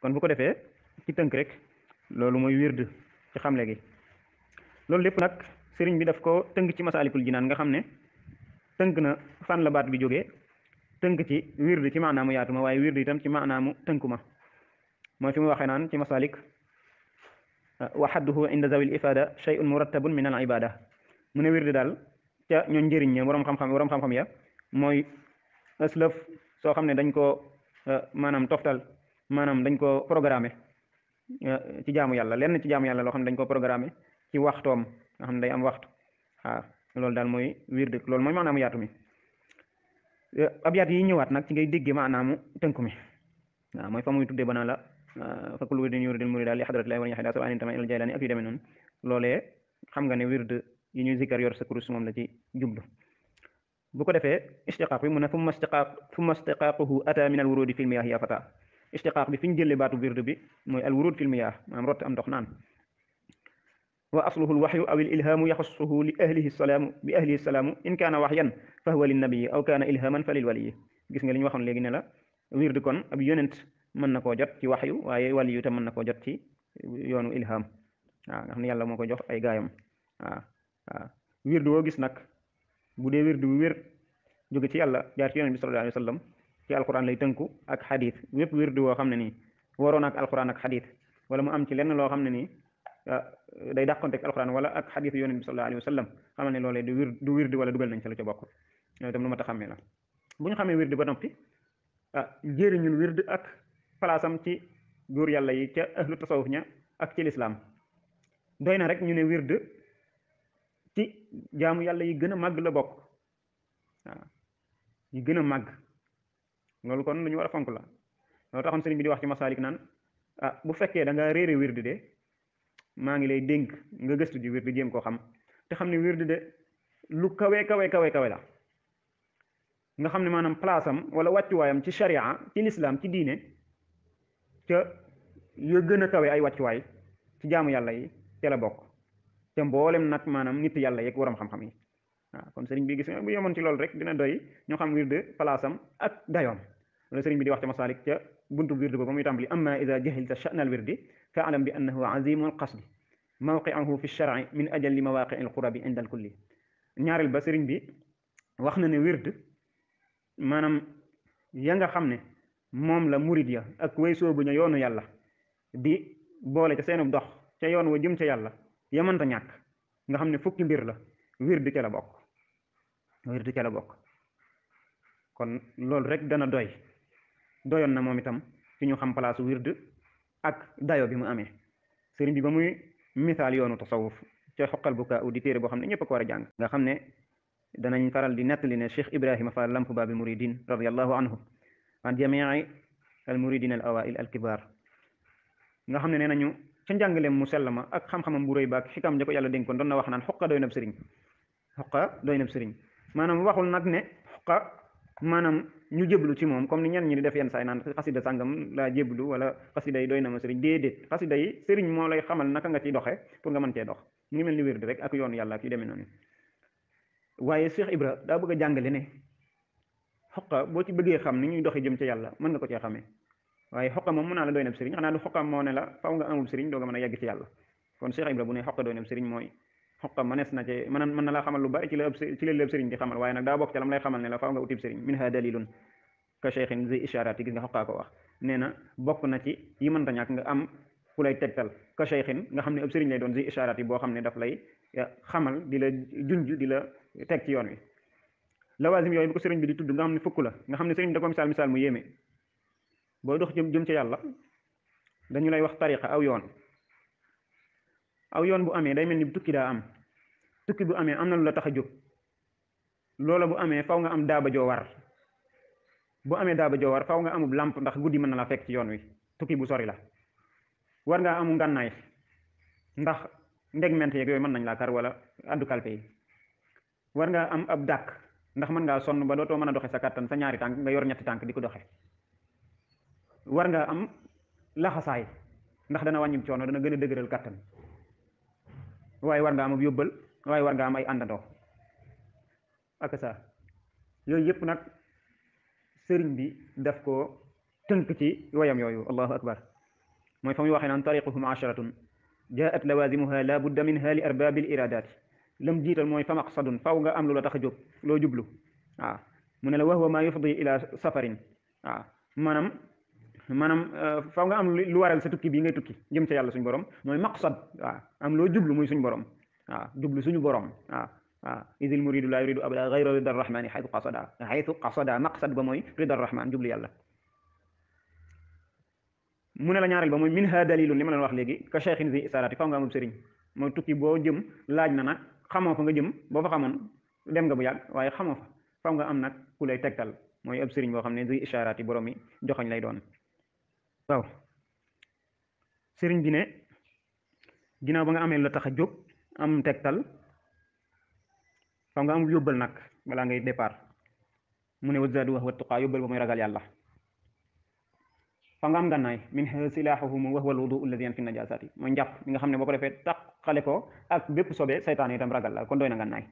kon bu ko defee ci tënk rek loolu mooy wird ci xamle gi. loolu lépp nag sëriñ bi daf ko tënk ci masaalikul jinaan nga xam ne tënk na fan la baat bi jógee tënk ci wird ci maanaamu yaatu ma waaye wird itam ci maanaamu tënku ma mooy fi mu waxee naan ci masaalik wa xadduhu inda zawil ifada shay'un murattabun min al ibada mu ne wird daal ca ñoo njëriñ ña borom xam-xam ya mooy aslëf soo xam ne dañ ko maanaam toftal maanaam dañ ko programmé ci jaamu yàlla lenn ci jaamu yàlla loo xam ne dañ ko programmé ci waxtoom nga xam ne day am waxtu waaw loolu daal mooy wird loolu mooy maanaamu yaatu mi. abyaat yi ñëwaat nag ci ngay déggee maanaamu tënku mi waaw mooy fa muy tuddee banaa la fa kullu wirdin yuridil murida li hadratillahi wa yahda sawaa'in tama ilal jaylaani ak yu demee noonu loolee xam nga ne wird yi ñuy zikkar yor sa kurus moom la ci jublu. bu ko defee istiqaaq bi mu ne summa istiqaaquhu ata min al wurudi fil miyaah ya fata istiqaaq bi fi ñu jëlee baatu wird bi mooy al wurud fil miyaah maanaam rott am ndox naan. wa asluhu al waxyu aw al ilhaamu yaxussuhu li ahlihi salaamu bi ahlihi salaamu in kaana waxyan fa huwa lin nabiyyi aw kaana ilhaaman fa lil waliyyi gis nga li ñu waxoon léegi ne la wird kon ab yonent mën na koo jot ci waxyu waaye waliyu tam mën na koo jot ci yoonu ilham waaw nga xam ne yàlla moo ko jox ay gaayam waaw wird woo gis nag bu dee wird bu wér jóge ci yàlla jaar ci yonent bi sallallahu alayhi wa sallam ci alquran lay tënku ak xadis wépp wird woo xam ne nii waroon ak alquran ak xadis wala mu am ci lenn loo xam ne nii day dàqonteeg alquran wala ak xadis yonent bi sallallahu alayhi wa sallam xamal ne loolee du wird wala dugal nañ ca lu ca bokk loolu itam lu ma ta xàmmee la bu ñu xamee wird ba noppi jëriñul wird ak palaasam ci góor yàlla yi ca ahlu tasawuf ña ak ci lislaam doy na rek ñu ne wird ci jaamu yàlla yi gën a màgg la bokk waaw yi gën a màgg loolu kon lu ñu war a fonk la loolu taxoon sëriñ bi di wax ci masaalik naan bu fekkee da nga réere wird de maa ngi lay dénk nga gëstu ji wird jéem koo xam te xam ne wird de lu kawe la nga xam ne maanaam place am wala wàccuwaayam ci sharia ci lislaam ci diine ca ya gën a kawe ay wàccuwaay ci jaamu yàlla yi ca la bokk te mboolem nag maanaam nit yàlla yeeg waram xam-xam yi waaw kon sëriñ bi gis nga bu yemoon ci loolu rek dina doy ñoo xam wird place am ak dayoom wala sëriñ bi di wax ci masaalik ca buntu wird ba muy tàmbali amma ida jahilta sha'na al wirdi fa alam bi annahu azimu al qasdi mawqi'uhu fi shar'i min ajalli mawaqi' al qurabi inda al kulli ñaareel ba sëriñ bi wax na ne wird maanaam ya nga xam ne moom la murid ya ak way soobu ña yoonu yàlla di boole ca seenu dox ca yoon wa jëm ca yàlla yamanta ñàkk nga xam ne fukki mbir la wird ca la bokk kon loolu rek dana doyoon na moom itam ci ñu xam palaasu wird ak dayo bi mu amee sëriñ bi ba muy misaal yoonu tasawuf ca xoqal bukaa u di téere boo xam ne ñëpp a ko war a jàng nga xam ne danañ faral di nettali ne Cheikh Ibrahima Fall lamp baabi muridin radiallahu anhu an jamii al muridin al awail al kibar nga xam ne nee nañu ca njàngaleem mu sell ma ak xam-xamam bu rëy ba ak xikam ja ko yàlla dénkoon doon na wax naan xoqa doy na sëriñ maanaam waxul nag ne xoqa maanaam ñu jéblu ci moom comme ni ñenn ñi di def yenn saay naan xasida sàngam laa jéblu wala xasida yi doy na ma sëriñ déedéet xasida yi sëriñ moo lay xamal naka nga ciy doxe pour nga mën cee dox mu ngi mel ni wird rek ak yoonu yàlla ak yu demee noonu waaye Cheikh Ibra daa bëgg a jàngale ne xoqa boo ci bëggee xam ni ñuy doxi jëm ca yàlla mën nga ko cee xamee waaye xoqa moom mën naa la doy na sëriñ xanaa du xoqa moo ne la faw nga amul sëriñ doo nga mën a yegg ci yàlla kon Cheikh Ibra bu ne xoqa doy na sëriñ mooy xoqa mënees na ci mën na laa xamal lu bari ci la ëpp sëriñ di xamal waaye nag daa bokk ca lam lay xamal ne la faw nga utib sëriñ minha dalilun ka cheikhin zi isharati gis nga xoqaa ko wax nee na bokk na ci yi mënta ñàkk nga am ku lay tegtal ka cheikhin nga xam ne ëpp sëriñ lay doon zi isharati boo xam ne daf lay xamal di la junj di la teg ci yoon wi lawaasim yooyu bu ko sëriñ bi di tudd nga xam ne fukk la nga xam ne sëriñ bi da ko misaal mu yéeme booy dox jëm ca yàlla dañu lay wax tariqa aw yoon bu amee day mel ni tukki daa am tukki bu amee am na lu la tax a jóg loola bu amee faw nga am daaba joo war bu amee daaba joo war faw nga amub làmp ndax guddi mën na la fekk ci yoon wi tukki bu sori la war ngaa amu ngànnaay ndax ndeg ment yeeg yooyu mën nañ laa kar wala addu kalpe yi war ngaa am ab dàkk ndax mën ngaa sonn ba dootoo mën a doxe sa kattan sa ñaari tànk nga yor ñetti tànk di ko doxe war ngaa am laxasaay ndax dana wàññi coono dana gën a dëgëral kattan waaye war nga am ab yóbbal waaye war nga am ay àndandoo ak sa yooyu yëpp nag sëriñ bi daf ko tënk ci woyam yooyu allahu akbar mooy fa muy waxee naan tariquhum asharatun jaat lawazimuha la budda minha li arbabil iradaati lam jiital mooy fa maqsadun faw nga am lu la tax a jóg loo jublu waaw mu ne la wax wa ma yufdi ila safarin waaw maanaam faw nga am lu waral sa tukki bii ngay tukki jëm ca yàlla suñu borom mooy maqsad waaw am loo jublu muy suñu borom waaw jublu suñu borom waaw idil muridu la yuridu abada gayra rida rahmani xaytu qasada maqsad ba mooy rida rahman jublu yàlla mu ne la ñaareel ba mooy min ha dalilun li ma leen wax léegi ka cheikhin zi isarati faw nga amub sëriñ mooy tukki boo jëm laaj na nag xamoo fa nga jëm boo fa xamoon dem nga bu yàgg waaye xamoo fa faw nga am nag ku lay tegtal mooy ab sëriñ boo xam ne zi isarati borom yi joxoñ lay doon waaw sëriñ bi ne ginnaaw ba nga amee la tax a jóg am tegtal faw nga am yóbbal nag balaa ngay départ mu ne wazadu wa huwa tuqaa yóbbal ba mooy ragal yàlla fa nga am gànnaay min silaahuhum wa huwa alwudu alladi yanfi najasaati mooy njàpp mi nga xam ne boo ko defee taqale ko ak bépp sobe saytaan itam ragal la kon doy na gànnaay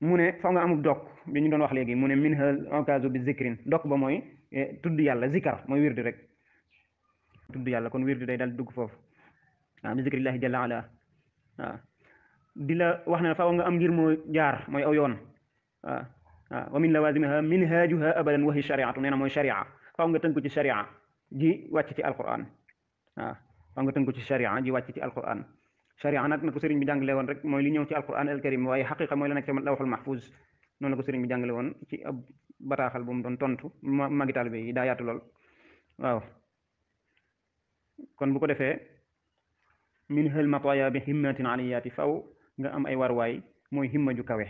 mu ne fa nga amub dokk bi ñu doon wax léegi mu ne min okasu bi zikrin dokk ba mooy tudd yàlla zikar mooy wirdi rek tudd yàlla kon wirdi day dal dugg foofu waaw bi zikrillahi jalla ala waaw di la wax ne fa nga am ngir moo jaar mooy aw yoon waaw waaw wa min lawazimiha minhajuha abadan wa hi shariatu nee na mooy sharia faaw nga tënku ci sharia ji wàcc ci alquran waaw faaw nga tënku ci sharia ji wàcc ci alquran sharia nag na ko sëriñ bi jàngale woon rek mooy li ñëw ci alquran al karim waaye xaqiqa mooy la nekk ci lawhul mahfuz noonu la ko sëriñ bi jàngale woon ci ab bataaxal bu mu doon tontu magi taalibe yi daa yaatu lool waaw kon bu ko defee min hal mataya bi himmatin aliyaati faw nga am ay warwaay mooy himma ju kawe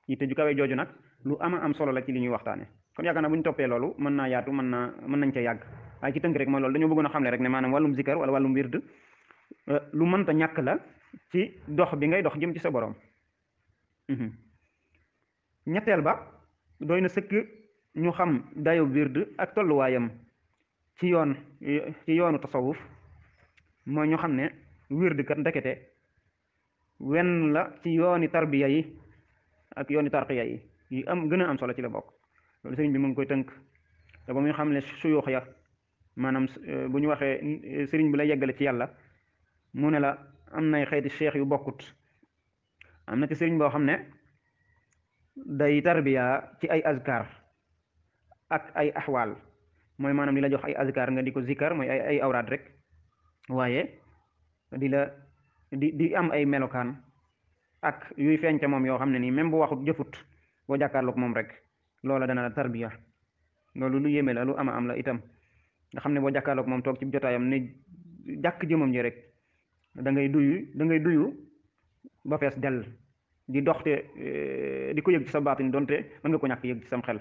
yitte ju kawe jooju nag lu ama am solo la ci li ñuy waxtaane kon yaakaar naa bu ñu toppee loolu mën naa yaatu mën nañ ca yàgg waaye ci tënk rek mooy loolu dañoo bëggoon a xamle rek ne maanaam wàllum zikar wala wàllum wird lu mënta ñàkk la ci dox bi ngay dox jëm ci sa borom ñetteel ba doy na sëkk ñu xam dayo wird ak tolluwaayam ci yoonu tasawuf mooy ñu xam ne wird kat ndekete wenn la ci yooni tarbiya yi ak yooni tarqiya yi am gën a am solo ci la bokk loolu sëriñ bi mu ngi koy tënk te ba muy xam ne suyuux ya maanaam bu ñu waxee sëriñ bi la yeggale ci yàlla mu ne la am nay xeeti cheikh yu bokkut am na ci sëriñ boo xam ne day tarbiya ci ay azkar ak ay axwaal mooy maanaam di la jox ay azkar nga di ko zikar mooy ay awraad rek waaye di am ay melokaan ak yuy feeñ ca moom yoo xam ne nii même bu waxut jëfut boo jàkkaarloog moom rek loola dana la tarbiya loolu lu yéeme la lu ama am la itam nga xam ne boo jàkkaarloog moom toog ci jotaayam ne jàkk jëmam ji rek da ngay duyu ba fees dell di doxte di ko yëg ci sa baatin donte mën nga ko ñàkk yëg ci sam xel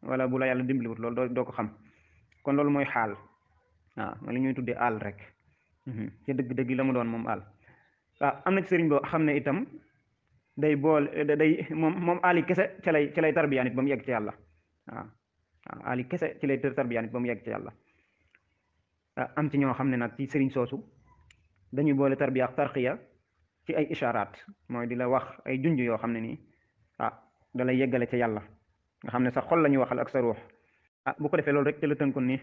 wala bu la yàlla dimbaliwut loolu doo ko xam kon loolu mooy xaal waaw li ñuy tuddee àll rek ci dëgg-dëgg la mu doon moom àll waaw am na ci sëriñ boo xam ne itam day moom aali kese ca lay tarbiya nit ba mu yegg ci yàlla waaw aali kese ci lay tarbiya nit ba mu yegg ci yàlla am ci ñoo xam ne nag ci sëriñ soosu dañuy boole tarbiya ak tarqiya ci ay isharaat mooy di la wax ay junj yoo xam ne nii da lay yeggale ca yàlla nga xam ne sa xol la ñuy waxal ak sa ruux bu ko defee loolu rek te la tënkoon ni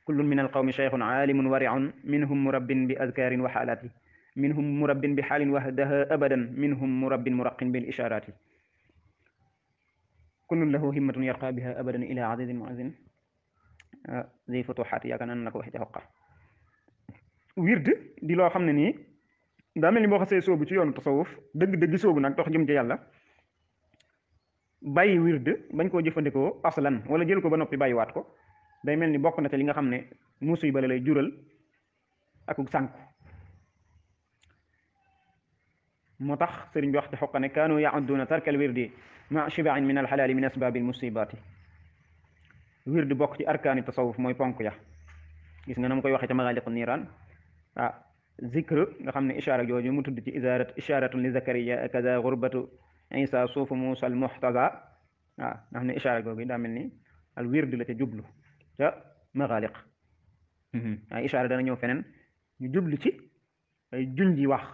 kullun min al qawmi cheikhun aalimun wariun minhum murabbin bi azkarin wa xaalaati minhum murabbin bi xaalin wahdaha abadan minhum murabbin muraqin bil isharaati kullun lahu himmatun yarqa biha abadan ila adadin muazin zi futuxaati yaakaar naa la ko waxee ca xoqa wird di loo xam ne nii daa mel ni boo xasee soobu ci yoonu tasawuf dëgg-dëgg soobu nag dox jëm ci yàlla bàyyi wird bañ koo jëfandikoo aslan wala jël ko ba noppi bàyyiwaat ko day mel ni bokk na te li nga xam ne musiba la lay jural ak sànku moo tax sëriñ bi wax ci xoqa ne kaanu yaudduuna tarkal wirdi ma shibain min alxalaali min asbaabi almusibaati wird bokk ci arkaani tasawuf mooy ponk ya gis nga na mu koy waxee ca magaaliqu niiraan zikr nga xam ne ishaara jooju mu tudd ci isharatun li zakariya kaza gurbatu isa suufu muusa al muxtaza nga xam ne ishaara googu daa mel ni al wird la ca jublu ca magaaliq ay ishaara dana ñëw feneen ñu jublu ci ay junji wax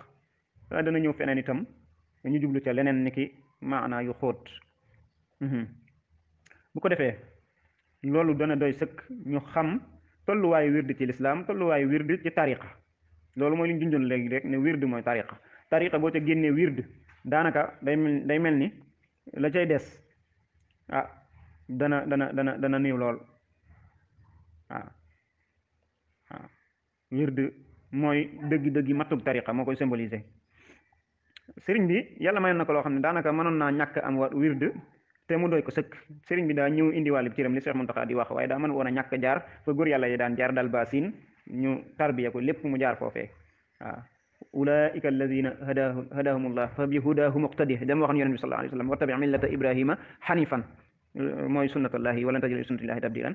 dana ñëw feneen itam ñu jublu ca leneen ni ki maanaa yu xóot bu ko defee loolu dana doy sëkk ñu xam tolluwaayu wird ci lislaam tolluwaayu wird ci tariqa loolu mooy li ñu junjoon léegi rek ne wird mooy tariqa boo ca génnee wird daanaka day mel ni la cay des ah dana néew lool waaw waaw wird mooy dëggi mattug tariqa moo koy symboliser sëriñ bi yàlla mayoon na ko loo xam ne daanaka mënoon naa ñàkk am wird te mu doy ko sëkk sëriñ bi daa ñëw indiwaale bi ciram li Cheikh Mountakha di wax waaye daa mën woon a ñàkk jaar fa góor yàlla yi daan jaar dal basin ñu tarbiya ko lépp mu jaar foofee waaw ulaika alladina hadahumullah fa bi hudahu muqtadi dama waxoon yonent bi sallallahu alayhi wa sallam wattabi millata ibrahima hanifan mooy sunnatullahi walan tajida li sunnatillahi tabdilan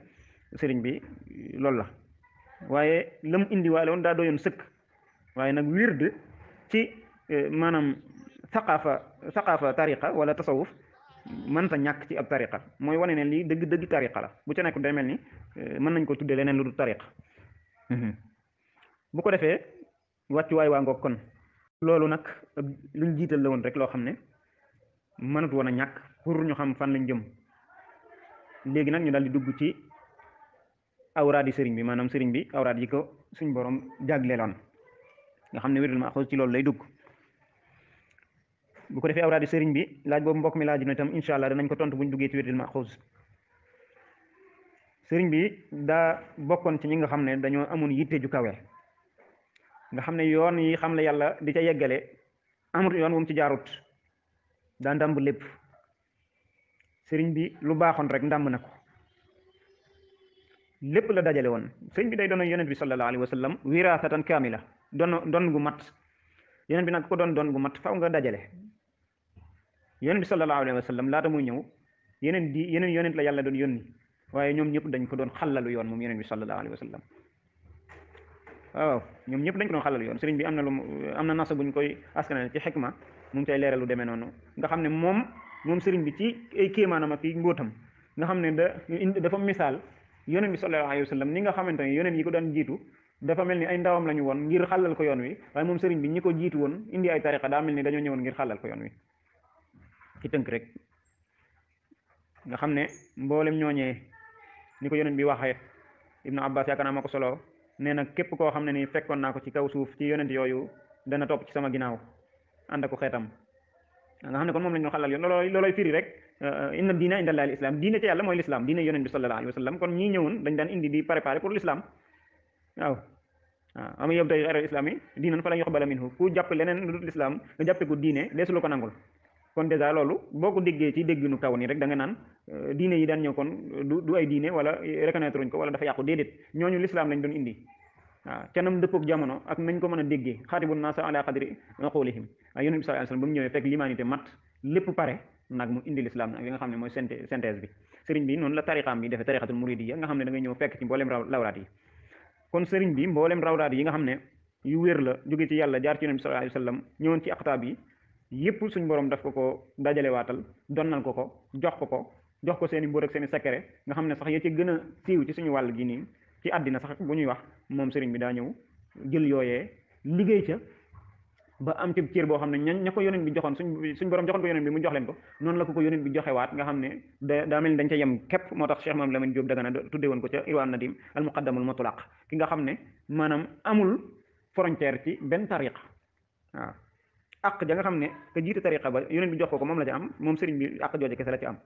sëriñ bi loolu la waaye la mu indiwaale woon daa doyoon sëkk waaye nag wird ci maanaam saqaafa tariqa wala tasawuf mënta ñàkk ci ab tariqa mooy wane ne lii dëgg tariqa la bu ca nekk day mel ni mën nañ ko tuddee leneen lu dul tariqa bu ko defee wàccuwaay waa ngoog kon loolu nag luñ jiital la woon rek loo xam ne mënut woon a ñàkk pour ñu xam fan lañ jëm léegi nag ñu daal di dugg ci awraadi sëriñ bi maanaam sëriñ bi awraad yi ko suñ borom jagleeloon nga xam ne wirdul maxuus ci loolu lay dugg bu ko defee awraadi sëriñ bi laaj boobu mbokk mi laaj na itam incha allah danañ ko tontu buñ duggee ci wirdul maxuus sëriñ bi daa bokkoon ci ñi nga xam ne dañoo amoon yitte ju kawe nga xam ne yoon yi xam la yàlla di ca yeggale amut yoon wu mu ci jaarut daa ndàmb lépp sëriñ bi lu baaxoon rek ndàmb na ko lépp la dajale woon sëriñ bi day doon yonent bi sallallahu alayhi wa sallam wiraasatan kaamila doon gu mat yonent bi nag ko doon gu mat faw nga dajale yonent bi sallallahu alayhi wa sallam laata muy ñëw yeneen yonent la yàlla doon yónni waaye ñoom ñëpp dañ ko doon xallalu yoon moom yonent bi sallallahu alayhi wa sallam waaw ñoom ñëpp dañ ko doon xallalu yoon sëriñ bi am na nasa buñ koy askanale ci xikma mu ngi cay leeral lu demee noonu nga xam ne moom sëriñ bi ci ay kéemaanam ak mbóotam nga xam ne dafa misaal yonent bi sallallahu alayhi wa sallam ni nga xamante ne yonent yi ko daan jiitu dafa mel ni ay ndawam la ñu woon ngir xàllal ko yoon wi waaye moom sëriñ bi ñi ko jiitu woon indi ay tariqa daa mel ni dañoo ñëwoon ngir xàllal ko yoon wi ci tënk rek nga xam ne mboolem ñooñee ni ko yonent bi waxee Ibnu Abbas yaakaar naa ma ko solo nee na képp koo xam ne ni fekkoon naa ko ci kaw suuf ci yonent yooyu dana topp ci sama ginnaaw ànd ak ko xeetam nga xam ne kon moom la ñu xalal yoon looloy firi rek inna diina inda allahi al islam diine ci yàlla mooy l'islam diine yonent bi sallallahu alayhi wa sallam kon ñii ñëwoon dañ daan indi di préparer pour l'islam waaw ama yob tay xeeral islam yi diinan fa la yuqbala minhu ku jàpp leneen lu dul l'islam nga jàppe ko diine deesu la ko nangul kon dèjà loolu boo ko déggee ci dégginu kaw nii rek da nga naan diine yi daan ñëw kon du ay diine wala reconnaître uñ ko wala dafa yàqu déedéet ñooñu l'islam lañ doon indi waaw ca nam dëppoog jamono ak nañ ko mën a déggee xaatibu naasa ala qadri qawlihim waaye yonent bi sallallahu alayhi wasallam ba mu ñëwee fekk l'humanité mat lépp pare nag mu indi l'islam nag li nga xam ne mooy synthèse bi sëriñ bi noonu la tariqaam bi defee tariqatul muridiyya nga xam ne da ngay ñëw fekk ci mboolem lawraat yi kon sëriñ bi mboolem rawraat yi nga xam ne yu wér la jóge ci yàlla jaar ci yonent bi sallallahu alayhi wasallam ñëwoon ci aqtaab yi yépp suñ borom daf ko dajale waatal donnal ko jox ko seen i mbóor ak seen i secret nga xam ne sax ya ci gën a siiw ci suñu wàll gi nii ci àddina sax bu ñuy wax moom sëriñ bi daa ñëw jël yooyee liggéey ca ba am ci cër boo xam ne ña ko yonent bi joxoon suñ borom joxoon ko yonent bi mu jox leen ko noonu la ko yonent bi joxewaat nga xam ne daa mel ni dañ ca yem képp moo tax Cheikh Mamadou Lamine Diop Dagana tudde woon ko ca Irwaan Nadim al muqaddamul mutlaq ki nga xam ne maanaam amul frontière ci benn tariqa waaw àq ja nga xam ne ka jiite tariqa ba yonent bi jox ko moom la ca am moom sëriñ bi àq jooje kese la ci am